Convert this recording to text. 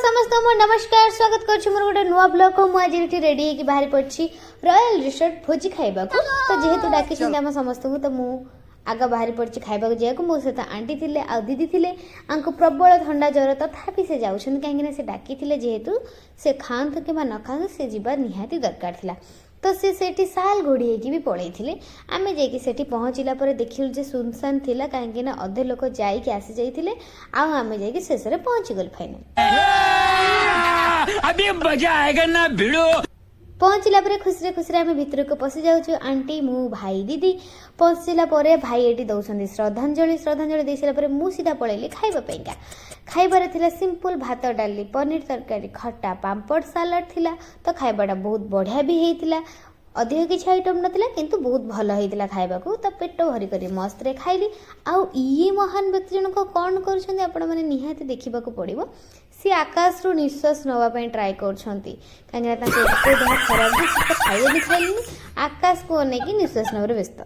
ସମସ୍ତଙ୍କୁ ମୋର ନମସ୍କାର। ସ୍ୱାଗତ କରୁଛି ମୋର ଗୋଟେ ନୂଆ ବ୍ଲଗ୍। ମୁଁ ଆଜି ଏଠି ରେଡ଼ି ହେଇକି ବାହାରି ପଡ଼ିଛି ରୟାଲ ରିସୋର୍ଟ ଭୋଜି ଖାଇବାକୁ। ତ ଯେହେତୁ ଡାକିଛନ୍ତି ଆମ ସମସ୍ତଙ୍କୁ, ତ ମୁଁ ଆଗ ବାହାରି ପଡ଼ିଛି ଖାଇବାକୁ ଯିବାକୁ। ମୋ ସହିତ ଆଣ୍ଟି ଥିଲେ ଆଉ ଦିଦି ଥିଲେ। ଆଙ୍କୁ ପ୍ରବଳ ଥଣ୍ଡା ଜ୍ୱର, ତଥାପି ସେ ଯାଉଛନ୍ତି, କାହିଁକିନା ସେ ଡାକିଥିଲେ ଯେହେତୁ, ସେ ଖାଆନ୍ତୁ କିମ୍ବା ନ ଖାଆନ୍ତୁ, ସେ ଯିବା ନିହାତି ଦରକାର ଥିଲା। ତ ସେ ସେଠି ସାଲ ଘୋଡ଼ି ହେଇକି ବି ପଳେଇଥିଲେ। ଆମେ ଯାଇକି ସେଠି ପହଞ୍ଚିଲା ପରେ ଦେଖିଲୁ ଯେ ସୁନସାନ ଥିଲା, କାହିଁକିନା ଅଧେ ଲୋକ ଯାଇକି ଆସି ଯାଇଥିଲେ ଆଉ ଆମେ ଯାଇକି ଶେଷରେ ପହଞ୍ଚିଗଲୁ ଫାଇନାଲ। अभी मजा आएगा ना भिड़ो। ପହଞ୍ଚିଲା ପରେ ଖୁସିରେ ଖୁସିରେ ଆମେ ଭିତରକୁ ପଶି ଯାଉଛୁ, ଆଣ୍ଟି, ମୁଁ, ଭାଇ, ଦିଦି। ପଶିଲା ପରେ ଭାଇ ଏଠି ଦେଉଛନ୍ତି ଶ୍ରଦ୍ଧାଞ୍ଜଳି। ଶ୍ରଦ୍ଧାଞ୍ଜଳି ଦେଇ ସାରିଲା ପରେ ମୁଁ ସିଧା ପଳେଇଲି ଖାଇବା ପାଇଁକା। ଖାଇବାରେ ଥିଲା ସିମ୍ପଲ୍ ଭାତ, ଡାଲି, ପନିର ତରକାରୀ, ଖଟା, ପାମ୍ପଡ଼, ସାଲାଡ଼ ଥିଲା। ତ ଖାଇବାଟା ବହୁତ ବଢ଼ିଆ ବି ହେଇଥିଲା। ଅଧିକ କିଛି ଆଇଟମ୍ ନଥିଲା, କିନ୍ତୁ ବହୁତ ଭଲ ହେଇଥିଲା ଖାଇବାକୁ। ତ ପେଟ ଭରି କରି ମସ୍ତରେ ଖାଇଲି। ଆଉ ଇଏ ମହାନ ବ୍ୟକ୍ତି ଜଣକ କ'ଣ କରୁଛନ୍ତି, ଆପଣମାନେ ନିହାତି ଦେଖିବାକୁ ପଡ଼ିବ। ସିଏ ଆକାଶରୁ ନିଶ୍ୱାସ ନେବା ପାଇଁ ଟ୍ରାଏ କରୁଛନ୍ତି, କାହିଁକିନା ତାଙ୍କ ଏତେ ଦେହ ଖରାପ ଯେ ସେ ତ ଖାଇବେନି ଖାଇଲେନି, ଆକାଶକୁ ଅନେଇକି ନିଶ୍ୱାସ ନେବାରେ ବ୍ୟସ୍ତ।